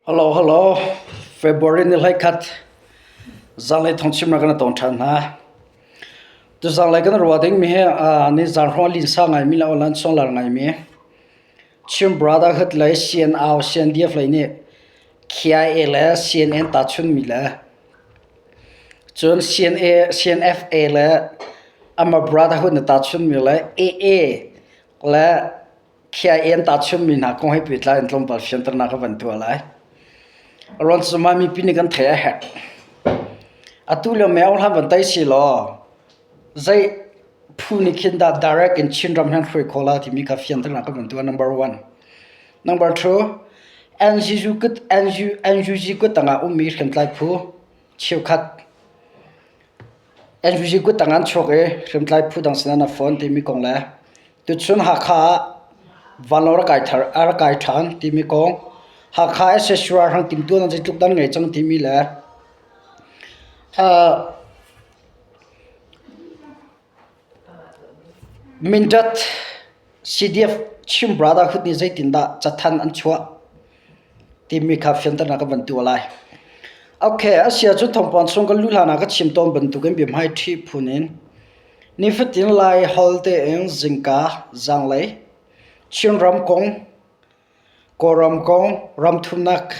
Hello, hello. February ni 21 zanlei thawngchimnak kan tong ṭhan hna. Tu zanlei kan ruah ding mi hi ni zan hrawng linsa ngai mi le online songlar ngai mi Chin Brotherhood lei CNO CNDF lei nih KIA le CNN tahchun mi le cun CNA CNFA le ama Brotherhood na tahchun mi le AA le KIA an tahchunmi hna kong he pehtlai in tlawmpal fianternak ka van tuah lai. Ruang cu mah mipi nih kan theih a herh. Atu lio meo hlan van tai si law zei phu nih khin dah direct in Chinram hin hruai khawh la timi kha fianternak ka van tuah number one. Number two, NGU kut NU, NUG kut tangah ummi hriamtlai phu cheukhat NUG kut tang an chuak i hriamtlai phu dang sinah na phone timi kong le Tuchun Hakha ah vanlawng rak kai thar a rak kai ṭhan timi kong, Hakha SSR hang timhtuahnak zeitluk dan ngei cang timi le uh, Mindat CDF Chin Brotherhood nih zeitindah cathanh an chuah timi kha fianternak ka van tuah lai. Okay, a si ahcun thawngpang chung kan luh hlan ah ka chim tawn bantukin biahmai ṭhi phun in nifatin Lai holh tein zingka zanglei Chinram kong, Kawlram kong, ramthumnak,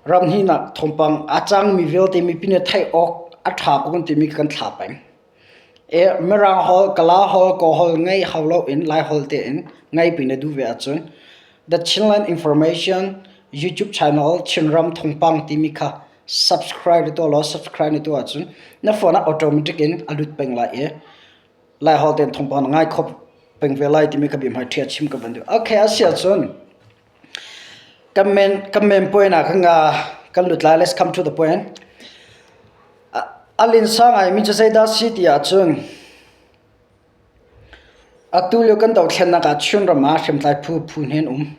ramhnihnak thawngpang a cangmi vialte mipi nih theih awk a ṭha ko kan timi kan thla peng. Mirang holh, Kala holh, Kaw holh ngeih hau loin Lai holh tein ngaihpi na duh ve ahcun The Chinland Information YouTube channel Chinram Thawngpang timi kha subscribe na tuah law subscribe na tuah ahcun na phone ah automatic in a lut peng lai i Lai holh tein thawngpang na ngai kho peng ve lai timi kha biahmai ṭhia chim ka van duh. Okay, a si ahcun kan main kan main point ah kan kan lut lai. Let's come to the point. A linsa ngaimi cu zeidah a si ti ahcun atu lio kan dothlennak ah Chinram ah hriamtlai phu phu hnih an um.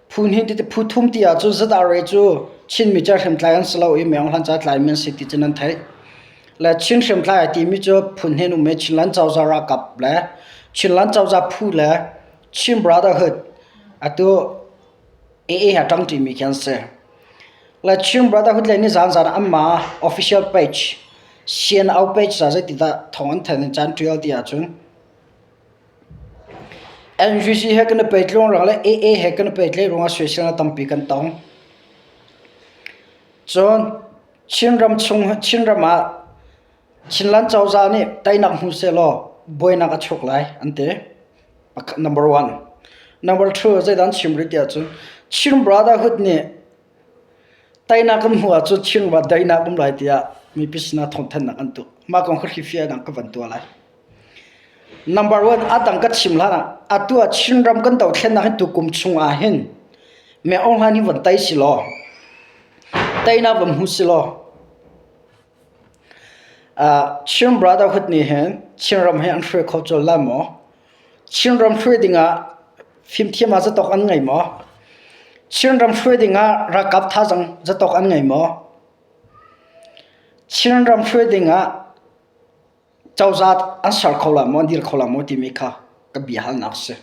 Phu hnih ti phu thum ti ahcun ZRA cu Chinmi cu hriamtlai an si lo i Myeong Hlan ca tlaimi an si ti cu nan theih. Le Chin hriamtlai a timi cu phun hnih an um i Chinland Cozah ralkap le Chinland Cozah phu le Chin Brotherhood atu AA he a ṭangṭimi khi an si. Le Chin Brotherhood le nizaan zaan ah anmah official page CNO page ca zeitidah thawng an thanh in ca an ṭial ti ahcun NVC he kan i pehtlung ruang le AA he kan i pehtlaih ruangah soiselnak tampi kan tong. Cun Chinram chung Chinram ah Chinland cozah nih teinak hmu sehlaw buainak a chuak lai an ti. Number one. Number two, zeidah an chim rih ti ahcun Chin Brotherhood nih teinak kan hmuh ahcun Chin ram daihnak um lai tiah mipi sinah thawngthanhnak an tuah. Mah kong kha hrifiahnak ka van tuah lai. Number one, a dang ka chim hlan ah atu ah Chinram kan dothlennak hi tukum chung ah hin Meng Aung Hlaing hi van tei si law, teinak van hmu si law, Chin Brotherhood nih hin Chinram hi an hruai kho colh lai maw? Chinram hruai dingah fimthiam ah zatawk an ngei maw? Chinram hruai dingah ralkap thazaang zatawk an ngei maw? Chinram hruai dingah cozah an ser kho lai maw, an dir kho lai maw timi kha ka biahalnak a si.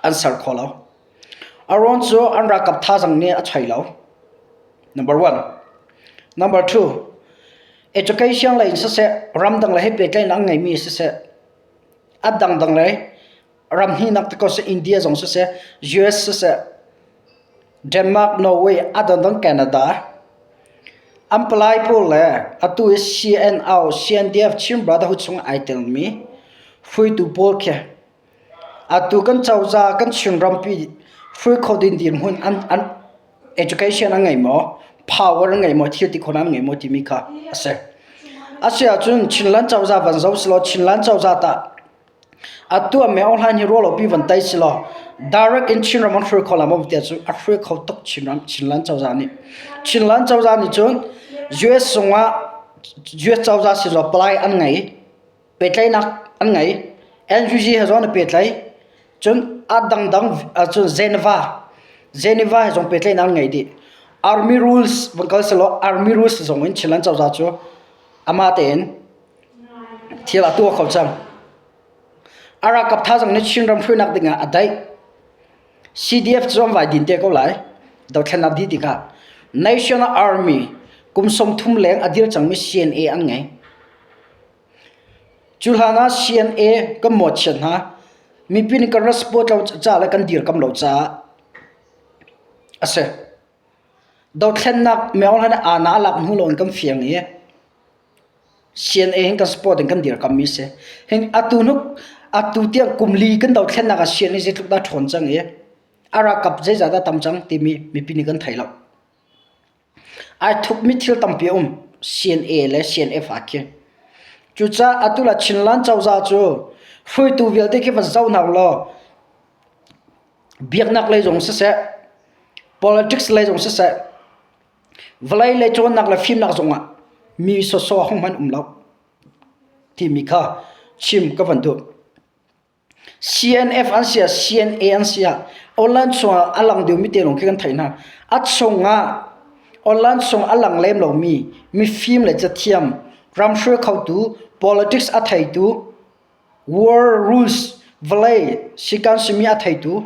An ser kho lo. A ruang cu an ralkap thazaang nih a choi lo. Number one. Number two, education lei in siseh, ramdang lei he pehtlaihnak an ngeimi siseh, a dangdang lei ram hnihnak te ko seh, India zong siseh, US siseh, Denmark, Norway, a dangdang Canada, an palai pawl le atu i CNO, CNDF, Chin Brotherhood chung ai telmi hruaitu pawl khi Atu kan cozah kan Chinrampi hruai kho ding dirhmun an, an education an ngei maw? Power an ngei maw? Thil ti khawhnak an ngei maw timi kha a si. A si ahcun Chinland cozah van zoh silaw Chinland cozah tah atu ah Myo Hlaing hi ruahlopi van tei silaw direct in Chinram an hruai kho lai maw tiah cun a hruai kho tuk Chinram Chinland cozah nih. Chinland cozah nih cun US zungah US cozah silaw palai an ngei. Pehtlaihnak an ngei. NUG he zong an i pehtlai. Cun a dangdang cun Geneva Geneva he zong pehtlaihnak an ngei dih. Army rules van kal selaw army rules zong in Chinland cozah cu amah tein thil a tuah kho cang. A ralkap thazaang nih Chinram hruainak dingah a daih. CDF cu an vai din te ko lai. Dothlennak dih tikah National Army kum 30 leng a dir cangmi CNA an ngei. Cu hlan ah CNA kan mawhchiat hna. Mipi nih kan rak support lo ca le kan dirkam lo caah a si. Dothlennak Myo Hlan aa na lak hnu lawng in kan fiang i CNA hin kan support in kan dirkammi si. Hin atu hnuk atu tiang kum li kan dothlennak ah CNA zeitluk dah ṭhawn cang i a ralkap zeizah dah tam cang timi mipi nih kan thei lo. Ai thupmi thil tampi a um CNA le CNF ah khi. Cucaah atu la Chinland cozah cu hruaitu vialte khi van zoh hna law biaknak lei zong siseh, politics lei zong siseh, vawlei lei cawnnak le fimnak zongah mi sawsawh hong hmanh um lo timi kha chim ka van duh. CNF an si ah CNA an si ah online chungah a lang deuhmi te lawng khi kan theih hna. A chungah online chung a lang lem lomi mifim le cathiam, ramhruai khotu, politics a theitu, war rules vawlei sikan simi a theitu,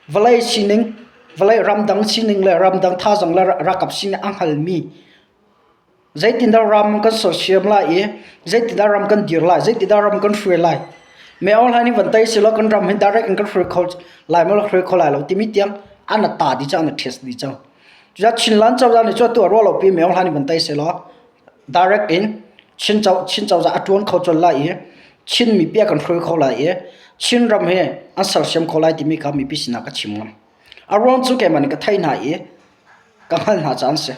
vawlei sining, vawlei ramdang sining le ramdang thazaang le ralkap sining a hngalmi Zeitindah ram kan sersiam lai i zeitindah ram kan dir lai, zeitindah ram kan hruai lai. Me online hi van tei silo kan ram hi direct in kan hruai kho lai maw hruai kho lai lo timi tiang an ta di cang an test di cang. Cucaah Chinland cozah nih cu atu ruah lo pi me online hi van tei silo direct in Chin co Chin cozah a tuan kho chol lai i Chin mipi a kan hruai kho lai i Chin ram hi an sersiam kho lai timi kha mipi sinah ka chim ngam. A ruang cu keimah nih ka thei hna i ka hngalh hna caan si.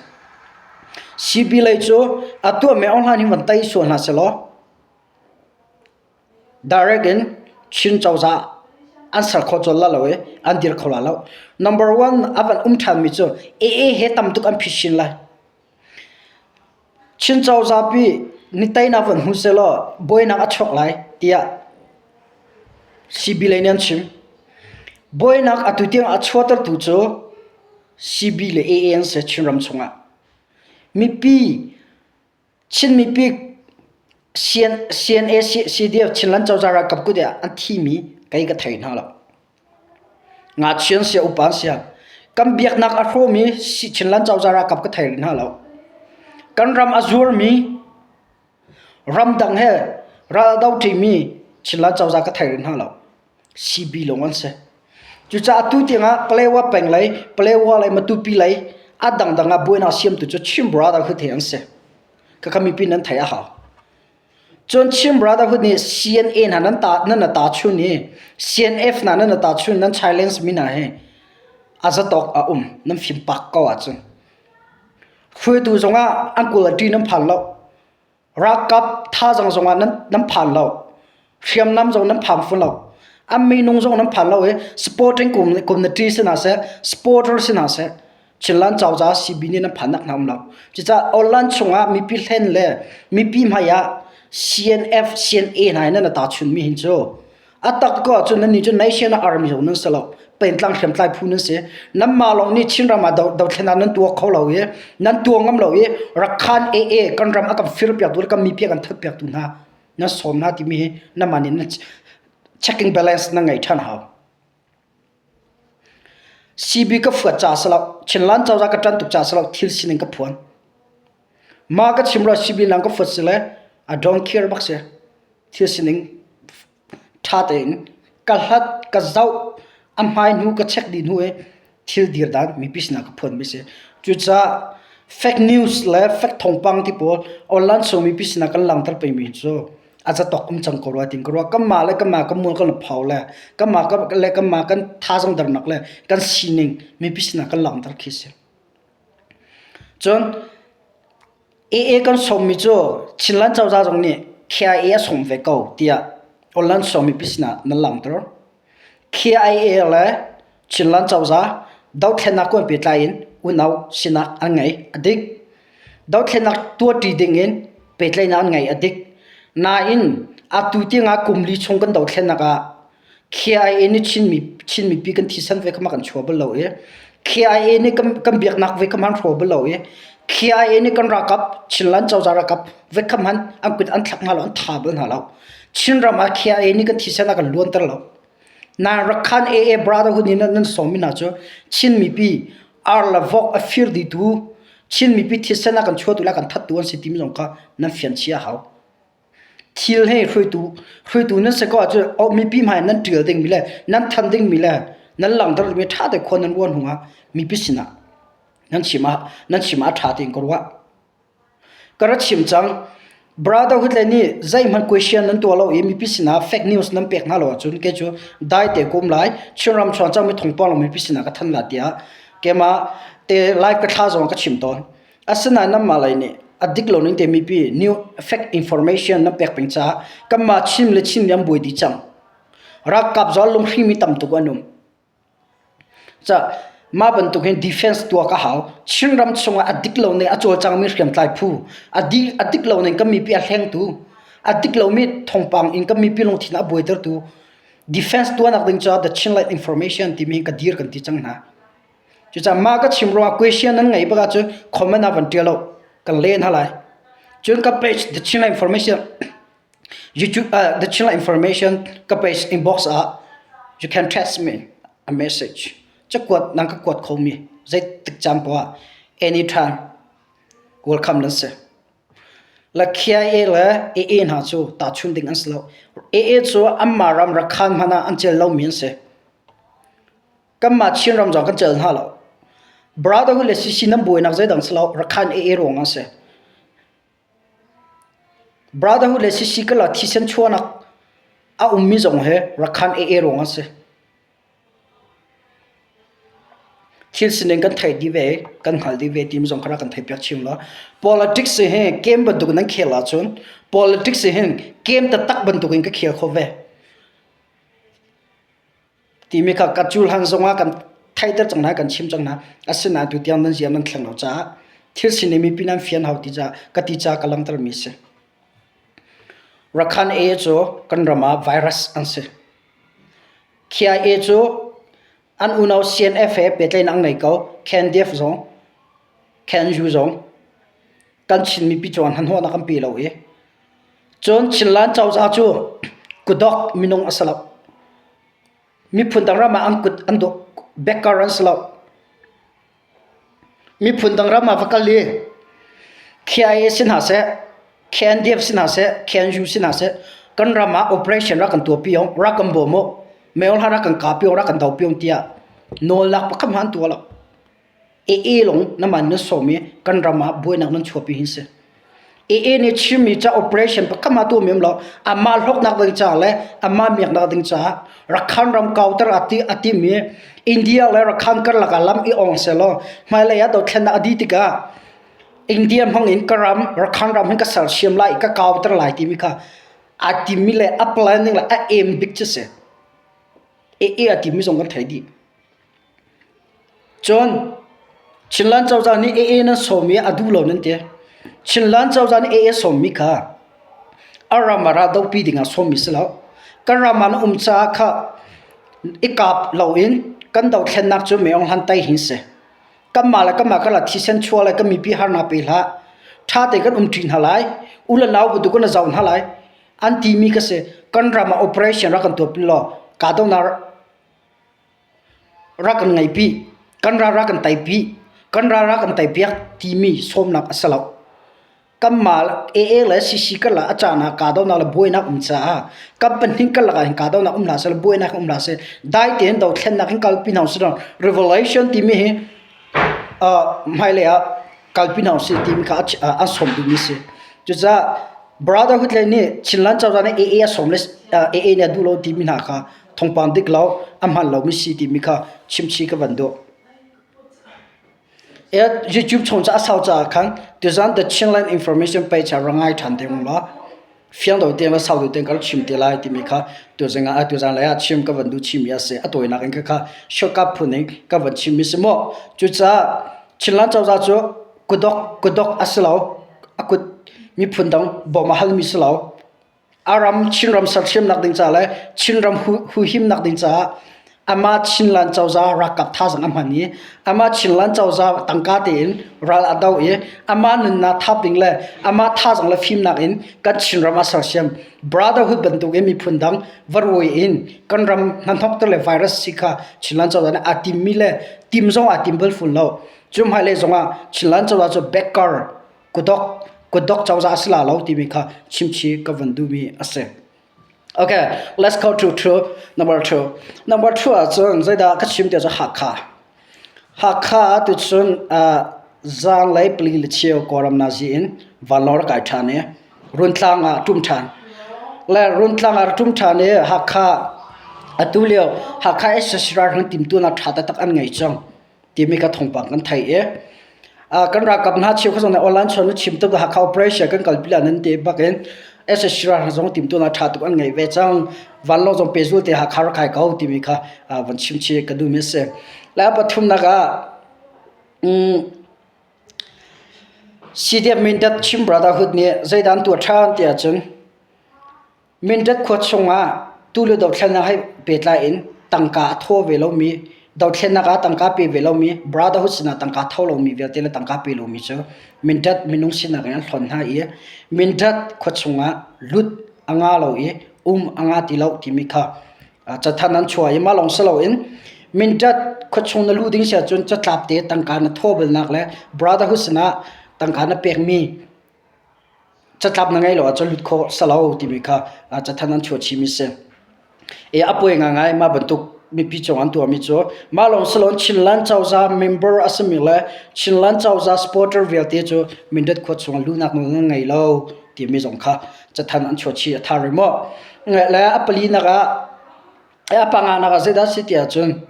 CB lei cu a tuahmi online hin van tei sual hna sehlaw direct in Chin cozah an ser kho colh la lo i an dir kho la lo. Number one a van um ṭhanmi cu AA he tam tuk an phisin lai. Chin cozah pi ni teinak van hmu sehlaw buainak a chuak lai tiah CB lei nih an chim. Buainak atu tiang a chuahtertu cu CB le AA an si Chinram chungah. Mipi Chin mipi CNA CDF Chinland cozah ralkap kut ah an thimi kei ka thei hna lo. Ngakchia an si upa an si kan biaknak a hrawmi Chinland cozah ralkap ka thei rih hna lo. Kan ram a zuarmi ramdang he ral a do ṭimi Chinland cozah ka thei rih hna lo. CB lawng an si. Cucaah atu tiangah Palewa peng lei, Palewa lei, Matupi lei a dangdang ah buainak siamtu cu Chin Brotherhood he an si. Khakha mipi nan theih a hau. Cun Chin Brotherhood nih CNA hna nan ta nan ta chun i CNF hna nan ta chun nan challenge mi hna hi a zatawk a um nan fim pak ko ahcun. Hruaitu zongah an quality nan phan lo. Ralkap thazaang zongah nan, nan phan lo. Hriamnam zong nan phan fawn lo. An minung zong nan phan lo i supporting community si hna seh, supporter si hna seh, Chinland cozah CB nih nan phannak hna um lo. Cucaah online chungah mipi hlen le mipi hmai ah CNF, CNA hna in nan ta chunmi hin cu A tak ko ahcun nannih cu nation army zong nan si lo. Pentlang hriamtlai phu nan si. Nanmah lawng nih Chinram ah dothlennak nan tuah kho lo i nan tuah ngam lo i Rakhan AA kan ram a kan firpiaktu le kan mipi a kan thatpiaktu hna nan sawm hna timi hi nanmah nih nan checking balance nan ngei ṭhan hau. CB ka fuat ca si lo. Chinland cozah ka ṭan tuk ca si lo. Thil sining ka phuan. Mah ka chim lo CB nang ka fuat si le I don't care bak si. Thil sining ṭha tein ka hlat ka zoh a hmai hnu ka check dih hnu i thil dir dan mipi sinah ka phuanmi si. Cucaah fake news le fake thawngpang ti pawl online chung mipi sinah kan langhter pengmi cu a zatawk um cang ko rua tiin ka ruah. Kanmah le kanmah kan mual kan phau le kanmah le kanmah kan thazaang dernak le kan sining mipi sinah kan langhter khi si. Cun AA kan sawmmi cu Chinland cozah zong nih KIA a sawm ve ko tiah online sawmmi pi sinah nan langhter. KIA le Chinland cozah dothlennak kuan pehtlai in unau sinak an ngei a dik. Dothlennak tuahṭi ding in pehtlaihnak an ngei a dik. Nain atu tiangah kum li chung kan dothlennak ah KIA nih Chinmi Chin mipi kan thisen ve kha kan chuah bal lo i KIA nih kan kan biaknak ve kha man hraw bal lo i KIA nih kan ralkap Chinland cozah ralkap ve kha man an kut an thlak hna lo an tha bal hna lo Chinram ah KIA nih kan thisen a kan luanter lo. Nain Rakhan AA Brotherhood nih nan sawmmi hna cu Chin mipi ar le vok a fir dihtu, Chin mipi thisen a kan chuahtu le a kan thattu an si timi zong kha nan fian chih a hau. Thil he hruaitu hruaitu nan si ko ahcun mipi hmai nan ṭial dingmi le nan than dingmi le nan langhter dingmi ṭha te khua nan ruah hnu ah mipi sinah nan chim ah nan chim ah ṭha tein ka ruah. Ka ra chim cang. Brotherhood le nih zeihmanh question nan tuah lo i mipi sinah fake news nan pek hna lo ahcun kei cu dai te ko um lai. Chinram chuan cangmi thawngpang lo mipi sinah ka thanh la tiah keimah te live ka thla zong ka chim tawn. Asinain nanmah lei nih a dik lo ning te mipi new fake information nan pek peng caah kanmah chim le chim nih an buai dih cang. Ralkap zong lunghrimi tam tuk an um. Mah bantuk hin defense tuah ka hau. Chinram chungah a dik lo ning a cawlcangmi hriamtlai phu, a dik lo ning kan mipi a hlengtu, a dik lomi thawngpang in kan mipi lungthin a buaitertu defense tuahnak ding caah The Chinland Information timi ka dir kan ti cang hna. Cucaah mah ka chim ruangah question nan ngeih bak ahcun comment ah van ṭial u. Kan len hna lai. Cun ka page The Chinland Information YouTube uh, the Chinland information ka page inbox ah you can text me a message. Cakuat nang ka kuat kho mi zeitik caan poah anytime welcome nan si. La KIA le AA hna cu tahchun ding an si lo. AA cu anmah ram Rakhan hmanh ah an cel lomi an si. Kanmah Chinram zong kan cel hna lo. Brotherhood le CC nan buainak zeidang si lo Rakhan AA ruang an si. Brotherhood le CC karlak thisen chuahnak a ummi zong hi Rakhan AA ruang a si. Thil sining kan theih dih ve, kan hngalh dih ve timi zong kha rak kan theihpiak chin law. Politics hi game bantuk in nan khel ahcun politics hin game taktak bantuk in ka khel kho ve. Timi kha ka cuhlan zongah kan theihter cang hna, kan chim cang hna. Asinain tutiang nan zia nan thleng lo caah thil sining mipi nan fian hau ti caah ka ti caah ka langhtermi a si. Rakhan A cu kan ram ah virus an si. KIA cu an unau CNF he pehtlaihnak an ngei ko. KNDF zong, KNU zong kan Chin mipi cungah hnahnawhnak an pe lo i cun Chinland cozah cu kudok minung a si lo. Miphun dang ram ah an kut an dawh backer an si lo. Miphun dang ram ah va kal i KIA si hna seh, KNDF si hna seh, KNU si hna seh, kan ram ah operation rak kan tuahpi ong, rak kan bawm u, meo hlah rak kan kahpi ong, rak kan dohpi ong tiah nawlnak pakhat hmanh an tuah lo. AA lawng na man nan sawm i kan ram ah buainak nan chuahpi hin si. AA nih chimmi ca operation pakhat ma tuah mem lo amah hlawknak ding ca le amah miaknak ding caah Rakhan ram kauter ati atimi India le Rakhan karlak ah lam i ong selaw hmailei ah dothlennak a di tikah India hmang in ka ram Rakhan ram hin ka sersiam lai ka kauter lai timi kha a timi le a planning le a aim bik cu si. AA a timi zong kan thei dih. Cun Chinland cozah nih AA nan sawm i a duh lo nan ti. Chinland cozah nih AA sawmmi kha a ram ah raldohpi dingah sawmmi si lo. Kan ram ah na um caah kha i kap loin kan dothlennak cu Maung Hlan tai hin si. Kanmah le kanmah karlak thisen chuah le kan mipi harnak pe hlah. Ṭha tein kan umṭi hna lai. U le nau bantuk in na zoh hna lai. An timi ka si. Kan ram ah operation rak kan tuahpi law kahdohnak rak kan ngeipi, kan ral rak kan teipi, kan ral rak kan teipiak timi sawmnak a si lo. Kanmah AA le CC karlak a caan ah kahdohnak le buainak um caah kan pahnih karlak ah hin kahdohnak um hlah seh buainak um hlah seh dai tein dothlennak hin kalpi hna usih law revelation timi hi uh, hmailei ah kalpi hna usih timi kha an sawm duhmi si. Cucaah Brotherhood lei nih Chinland cozah nih AA a sawm le AA nih a duh lo timi hna kha thawngpang dik lo a hman lomi si timi kha chimchih ka van duh. YouTube chung ca a sau caah khan tuzan The Chinland Information page ah ra ngai ṭhan te ung law fiang do tiang le sau do tiang ka rak chim te lai timi kha tuzing ah tuzan lei ah chim ka van duh chimmi a si. A tawinak in kha kha shortcut phun in ka van chimmi si maw. Cucaah Chinland cozah cu kudok kudok a si lo. A kut miphun dang bawm a halmi si lo. A ram Chinram sersiamnak ding ca le Chinram huhimnak ding caah Amah Chinland cozah ralkap thazaang a hman i amah Chinland cozah tangka tein ral a do i amah nunnak thap ding le amah thazaang le fimnak in kan Chinram a sersiam. Brotherhood bantuk in miphun dang va ruai in kan ram hnahnawkter le virus si kha Chinland cozah nih aa timmi le tim zong aa tim bal fawn lo. Cu hmailei zongah Chinland cozah cu backer kutdok kutdok cozah a si la lo timi kha chimchih ka van duhmi a si. Okay, let's go to two, number two. Number two ahcun zeidah ka chim ti cu Hakha. Hakha tucun uh, zaanglei pali le cheu Kawlram nazi in vanlawng rak kai ṭhan i Runtlang ah ṭum ṭhan. Le Runtlang ah ṭum ṭhan i Hakha atu lio Hakha SSC ralhrang timtunak ṭha taktak an ngei cang. timi ka thawngpang kan theih i kan ralkap hna cheukhat zong nih online chuan na chim tuk Hakha operation kan kalpi la nan ti bak in SSC ralhrang zong timtuahnak ṭha tuk an ngei ve cang vanlawng zong pehzul te Hakha rak kai ko timi kha van chim chih ka duhmi a si. Le pathumnak ah CDF Mindat Chin Brotherhood nih zeidah an tuah ṭhan ti ahcun Mindat khua chungah tulio dothlennak he pehtlai in tangka a thaw ve lomi, dothlennak ah tangka pe ve lomi, brotherhood sinah tangka tho lomi vialte le tangka pe lomi cu Mindat minung sinak in an hlonh hna i Mindat khua chungah lut a nga lo i um a nga ti lo timi kha cathanh an chuah i mah lawng si loin Mindat khua chung na luh ding si ahcun catlap te tangka na thaw balnak le brotherhood sinah tangka na pekmi catlap na ngei lo ahcun lut khawh si lo timi kha cathanh an chuah chihmi si. E a puai ngaingai mah bantuk mipi cung an tuahmi cu mah lawng si loin Chinland cozah member a simi le Chinland cozah supporter vialte cu Mindat khua chung luhnak nawl nan ngei lo timi zong kha cathanh an chuah chih a tha rih maw. Le a palinak ah a panganak ah zeidah si ti ahcun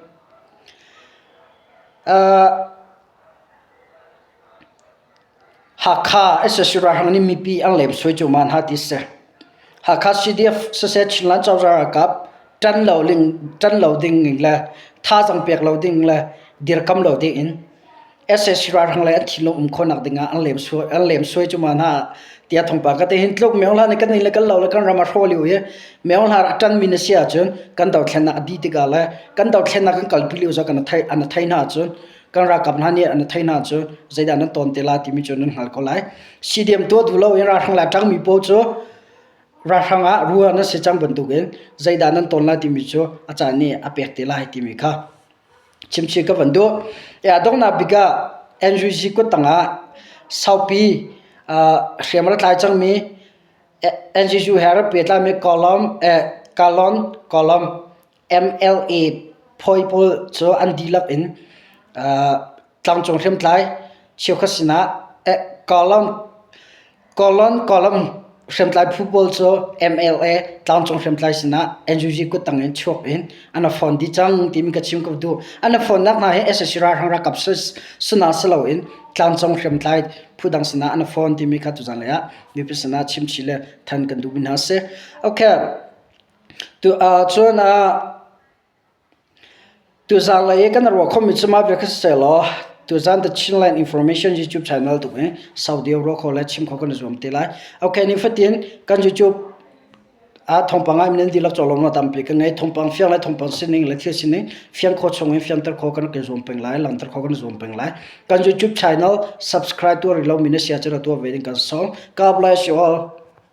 uh, Hakha sac ralhrang nih mipi an lemsoi cuahmah hna ti si. Hakha CDF siseh Chinland cozah ralkap ṭan lo ling ṭan lo ding in le thazaang pek lo ding le dirkam lo ding in sac ralhrang le an thinlung um khawhnak ding ah an lemsoi an lemsoi cuahmah hna tiah thawngpang ka ti hin tluk Myo Hla nih kan inn le kan lo le kan ram a hrawh lio i Myo Hla a ṭanmi na si ahcun kan dothlennak a dih tikah le kan dothlennak kan kalpi lio zong kan thei an thei hna ahcun kan ralkap hna nih an thei hna cu zeidah nan tawn te la timi cu nan hngal ko lai. CDM tuah duh lo in ralhrang le ṭangmi pawl cu ralhrang ah rua na si cang bantukin zeidah nan tawn lai timi cu a caan nih a pek te lai timi kha chimchih ka van duh. Ya donghnak bik ah NUG kut tangah saupi hriam a tlai cangmi NUG he rak pehtlaimi column Kalon column MLA phawi pawl cu an dihlak in tlangcung hriamtlai cheukhat sinah Kawlon Kawlon hriamtlai phu pawl cu MLA tlangcung hriamtlai sinah NUG kuttang in chuak in an i fon dih cang timi ka chim ko duh. An i fonnak hna hi sac ralhrang ralkap sinah si loin tlangcung hriamtlai phu dang sinah an i fon timi kha tuzan lei ah mipi sinah chimchih le than kan duhmi hna a si. Okay. Cun tuzaan lei i kan ruah khomi cu mah bia kha siseh law tuzaan The Chinland Information YouTube channel tuk i Saudi ruah kho le chim kho kan i zuam te lai. Okay, nifatin kan YouTube ah thawngpang ah nan dihlak cawlawmnak tampi ka ngei. Thawngpang fiang le thawngpang sining le thil sining fiang kho chung in fianter kho kan i zuam peng lai, langhter kho kan i zuam peng lai. Kan YouTube channel subscribe tuah rih lomi na si ahcun a tuah ve ding kan sawm. God bless you all.